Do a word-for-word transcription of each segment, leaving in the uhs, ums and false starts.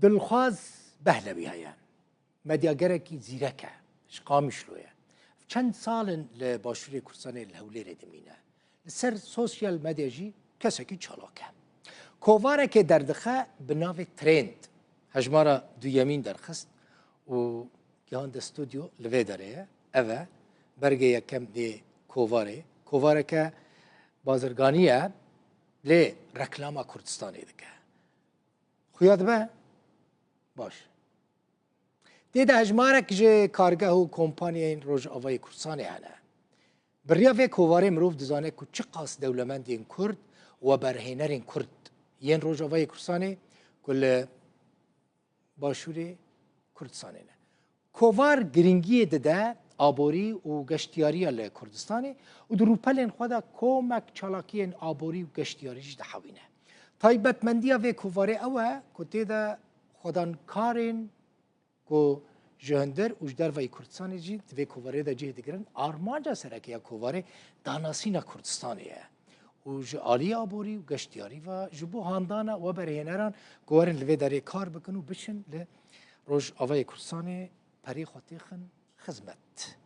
Dilxwaz Behlewî heye. Medyagerekî zîrek e. Ji Qamişlo ye. Çend sal in li Başûrê Kurdistanê li Hewlêrê dimîne. Li ser sosyal medya jî kesekî çalak e. Kovarekê derdixe bi navê Trend. Hejmara duyemîn derxist û gihande stûdyo, li vê derê ye. Ev e bergê yekem ê kovarê. Kovareke bazirganî ye, lê reklama Kurdistanê dike. Xuya dibe? Baş. Tê de hejmarek ji kargeh û kompanyayên Rojavayê Kurdistanê hene. Bi riya vê kovarê mirov dizane ku çiqas dewlemendên Kurd û weberhênerên Kurd yên Rojavayê Kurdistanê ku li Başûrê Kurdistanê ne. Kovar girîngiyê dide aborî û geştiyariya li Kurdistanê û di rûpelên xwe de komek çalakiyên aborî û geştiyarî jî dihewîne. Taybetmendiya vê kovarê ew e ku tê de xwedankarên ku ji hundir û ji dervayî Kurdistanê jî di vê kovarê de cih digirin, armanca sereke ya kovarê danasîna Kurdistanê ye û ji alî aborî û geştiyarî ve ji bo handana weberhêneran ku werin li vê derê kar bikin û biçin li Rojavayê Kurdistanê perê xwe têxin xizmet.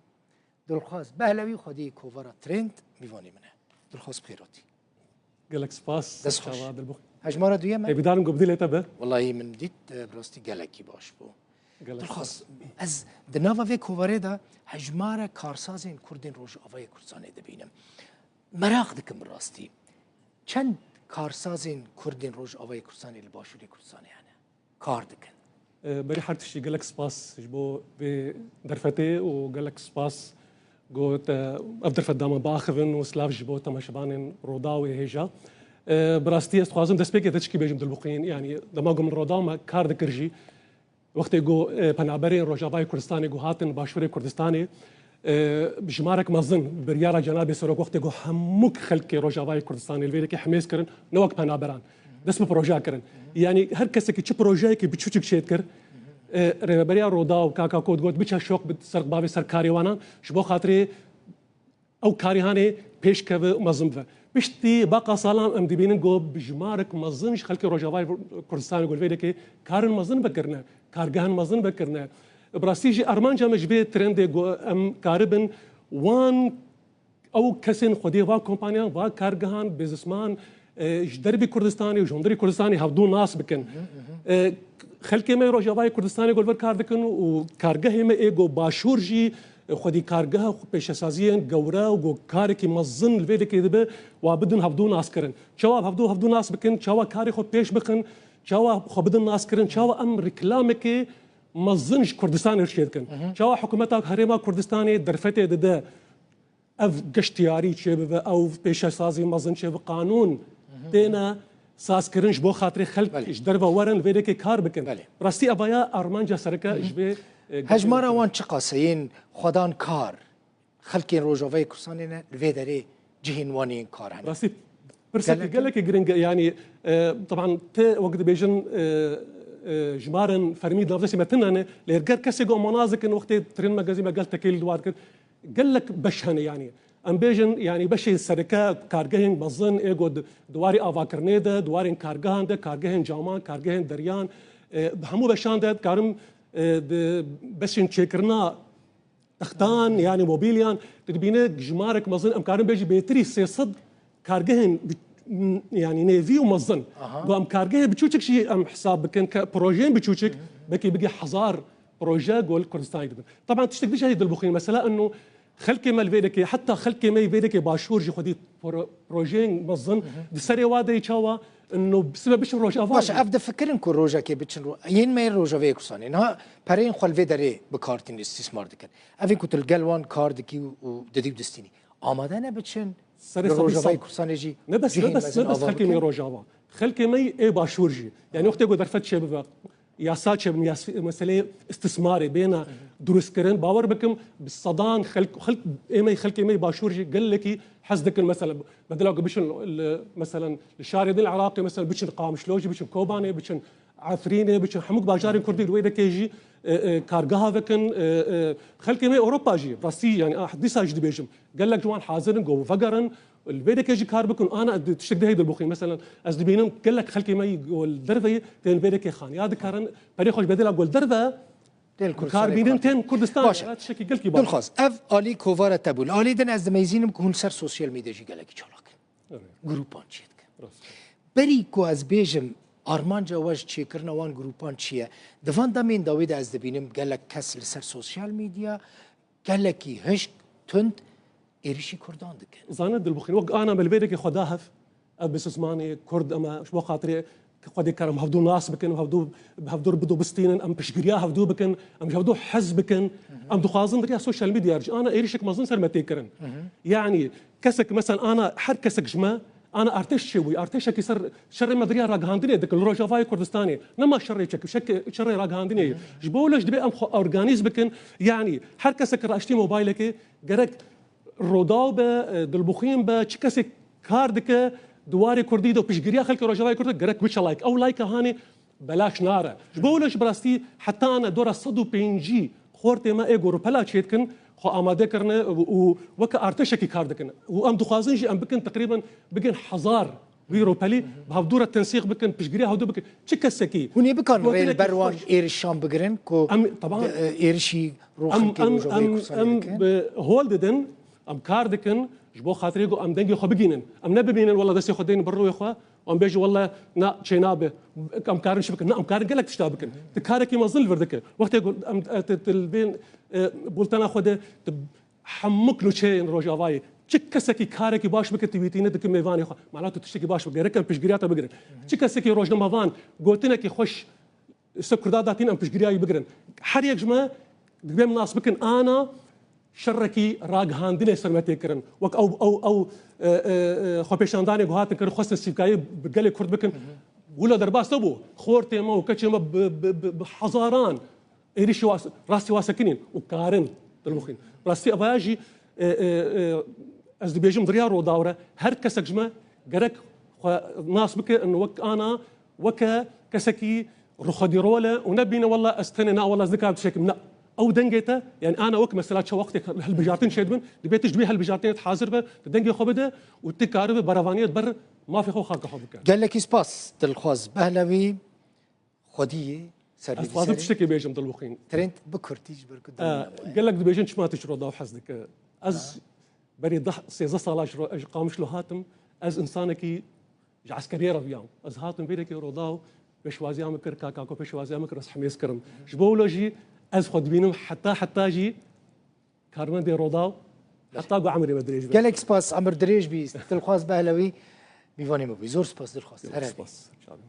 Dilxwaz Behlewî xwedî kovara Trend mîvanê min e. Dilxwaz, bi xêr hatî. Gelek spas. Dest xweş. Çava Dilbux. Hejmara duyem e? Hêvîdarim ku bi dilê te be. Wellahî min dît, e, bi rastî gelekî baş bû. Gelek Dilxwaz, spas. Ez di nava vê kovarê de hejmara karsazên Kurdên Rojavayê Kurdistanê dibînim. Meraq dikim bi rastî. Çend karsazên Kurdên Rojavayê Kurdistanê li Başûrê Kurdistanê hene? Kar dikin. E, berî her tiştî gelek spas ji bo vê derfetê û gelek spas ku te ev derfet da me biaxivin û silav ji bo temaşevanên Rodaw ê hêja. E, bi rastî ez dixwazim destpêkê te çikî bêjim Dilbixîn, yanî dema ku min Rodaw me kar dikir jî, wextê ku, e, penaberên Rojavayê Kurdistanê ku hatin Başûrê Kurdistanê, e, jimarek mezin biryara Cenabê Serok wextê ku hemû xelkê Rojavayê Kurdistanê li vê yekê hemêz kirin, ne wek penaberan. Dest bi projeya kirin. Yanî her kesekî çi projeyekî biçûçik çêdikir, e, Rêveberiya Rodaw, K K K got, biçe şoq bi ser bavê ser karê wanan, ji bo xatirê ew karî hanê pêş keve û mezin bibe. Piştî baqa salan em dibînin ku bi jimarek mezin ji xelkê Rojavayê Kurdistanê ku li vê yekê karin mezin vekirine, kargehan mezin vekirine. Bi rastî jî armanca me ji vê trendê ku em karibin wan ew kesên xwediyê van kompaniyan, van kargehan, biznesman, e, ji dervî Kurdistanê û ji hundirî Kurdistanê hevdû nas bikin. E, xelkê me Rojavayê Kurdistanê ku li vir kar dikin û kargehê me ê ku Başûr jî, e, xwedî kargeha xwe pêşesaziyên gewre û ku karekî mezin li vê yekê dibe, wa bidin hevdû nas kirin. Çawa hevdû, hevdû nas bikin, çawa karê xwe pêş bixin, çawa xwe bidin nas kirin, çawa em reklamekê mezin ji Kurdistanê çêdikin. Çawa hikûmeta Herêma Kurdistanê derfetê dide, ev geştiyarî çêbibe, ew pêşesazî mezin çêbibe, qanûn têne sazkirin ji bo xatirê xelk Belê. Ji derve werin vê yekê kar bikin. Belê. Rastî evaya armanca sereke ji vê, e, Hejmara wan çiqas e yên xwedan kar xelkên Rojavayê Kurdistanê ne li vê derê cihên wan yên kar hene? Rastî pirsekî Gelek e. Gelekî giring e, yanî, e, teban te wek dibêjin, e, e, jimarên fermî di navdestê me tune ne, lê ger kesê ku em nas dikin wextê Trend Magazîn me gel tekê li dua dikin, gelek beş hene yanî. Em bêjin, yanî beşên sereke kargehên mezin ê ku di, di warê avakirinê de, di warên kargehan de, kargehên caman, kargehên deriyan, e, di hemû beşan de dikarim, e, di beşên çêkirina textan, yanî mobîlyan, tu dibîne jimarek mezin, em karin bêjî bêtirî sê sed kargehên bi-, yanî nêvî û mezin. Aha. Ku em kargehên biçûçik jî em hesab bikin, ke-, projeyên biçûçik, belkî bigê hezar proje ku li Kurdistanê dibin. Teban tiştek dî jî heye Dilbixîn, mesela eno xelkê me li vê yekê, heta xelkê me yê vê yekê Başûr jî xwedî pro-, projeyên mezin di serê wa de yê çawa eno sibe biçin Rojava Baş, jî. Ev difikirin ku rojekê biçin ro-, yên me yê Rojavayê Kurdistanê. Niha pereyên xwe li vê derê bi kar tînin, îstîsmar dikin. Evê ku tu li gel wan kar dikî û, û didî û distînî. Amade ne biçin Serê li Rojavayê Kurdistanê jî Ne bes, cihên ne bes, mezin ne bes ava xelkê me bikin. Rojava. Xelkê me ê Başûr jî. Yani wextê ku derfet çêbibe, yasa çêbin, yas-, meseleyê istismarê bêne durustkirin. Bawer bikim, bi sedan xelk, xelk, ê me, xelkê me Başûr jî gelekî hez dikin. Mesela, bedela ku biçin li, mesela, li şarê din li Iraqê, mesela, biçin Qamişlo jî, biçin Kobanê, biçin Efrînê, biçin hemû bajarên Kurdî li wê dekê jî, e, e, kargeha vekin, e, e, xelkê me Ewropa jî, rastî, yani, ah, dîsa jî dibêjim, gelek ji wan hazir in ku vegerin Li vê derê jî kar bikin, ana di tiştek dihê dilbixîn. Mesela ez dibînim gelek xelkê me yî gol derve tên vê derê xaniya dikarin, perê xwe ji bedela gol derve Tên kar Kurdistanê bînin bixwe. Tên Kurdistanê. Baş e. Tiştekî gelkî baş. Dilxwaz, ev alî kovara te bû. Li alî din ez dimeyzînim ku hûn li ser sosyal medya jî gelekî çalak in. Evet. Grupan çêdikin. Rast. Berî ku ez bêjim armanca we ji çêkirina wan grupan çi ye? Di van demên dawî de ez dibînim gelek kes li ser sosyal medya gelekî hişk, tund êrişî Kurdan dikin. Zane dilbixîn, wek ana me li vê derê xwe da hev, ev bi zimanê Kurd, em ji bo xatirê xwedê karin em hevdû nas bikin, em hevdû, bi hevdû re bidobistînin, em piştgiriya hevdû bikin, em ji hevdû hez bikin. Em dixwazin di riya sosyal medya re jî ana êrişek mezin ser me tê kirin. Yanî kesek, mesela ana her kesek ji me, ana artêş çêbûyî, artêşekî ser şerê me di riya ragihandinê dikin. Li Rojavayê Kurdistanê nema şerê çek, şek-, şerê ragihandinê ye. Ji bo wilo jî divê em xwe organîz bikin. Yanî her kesek raştî mobaylekê gerek Rodaw be, e, dilbixwîn be, çi kesê kar dike di warê Kurdî de û piştgiriya xelkê Rojavayê Kurdî de gerek biçe like. Ew like hanê belaş nare. Ji bo wilo jî bi rastî heta ana dora sed û pêncî xortê me ê ku rûpela çêdikin, xwe amade kirine û, û weke artêşekî kar dikin. Û em dixwazin jî em bikin teqrîben bigin hezar wî rûpelî, bi hevdû re tensîq bikin, piştgiriya hevdû bikin. Çi kesekî Hûn ê bikarin rê li gotinekî ber wan xweş- êrişan bigirin ku Em, di, taban. e, êrişî Em, rûxelkê em, Rojavayê em, Kurdistanê em dikin? Bi hol didin, em kar dikin, ji bo xatirê ku em dengê xwe bigînin. Em nebimînin, wela destê xwe deynin ber rûyê xwe, em bêjin, wela na, çê nabe. Em karin çi bikin? Na, em karin gelek tişta bikin. Ti karekî mezin li vir dike. Wextê ku em, e, ti, ti li bên, e, bultena xwe de, ti hemû nûçeyên Rojavayê. Çi kesekî karekî baş bike, ti wî tîne dikin mêvanê xwe. Mana tu tiştekî baş bike. Gerek em piştgiriya te bigirin. Çi kesekî rojnamevan gotinekî xweş ser Kurda datîn em piştgiriya wî bigirin. Her yek ji me divê em nas bikin ana şerekî ragihandinê ser me tê kirin. Wek ew, ew, ew, e, e, e, xwepêşandanê ku hatin kirin, xwestin sîvkayê bi gelê Kurd bikin. Wilo derbas nebû. Xortê me û keçê me bi, bi, bi, bi hezaran êrişî was-, rastî wa sekinîn û karin dilbixwîn. Rastî evaya jî, e, e, e, ez dibêjim di riya Rodaw re her kesek ji me gerek xwe nas bike, in wek ana, weke kesekî rixwedî rol e û nebîne, wela ez tenê, na, wela ez nikarim tiştekî, na. Ew dengê te, yani ana wek mesela çawa wextê hilbijartin çêdibin, divê tu ji wî hilbijartinê hazir be, tu dengê xwe bide û tu karibe berevaniyê ber mafê xwe û xaka xwe bike. Gelekî spas, Dilxwaz Behlewî, xwediyê serê Ez dixwazim tiştekî bêjim, dilbixwîn. Trend bi kurtî ji ber ku Gelek dibêjin çima tu ji Rodaw hez dike. Ez berî deh sêzdeh sala ji ro-, ji Qamişlo hatim. Ez insanekî ji eskeriyê re biyam. Ez hatim vêrekê Rodaw pêşwaziya min kir, ka kako pêşwaziya min kir, ez hemêz kirim. Ji bo wilo jî ez xwe dibînim heta heta jî karmendê Rodaw, heta ku emrê me dirêj be. Gelek spas, emir dirêj bî. Dilxwaz Behlewî, mîvanê me bû. Zor spas Dilxwaz. Her hebî. Spas. Çavî.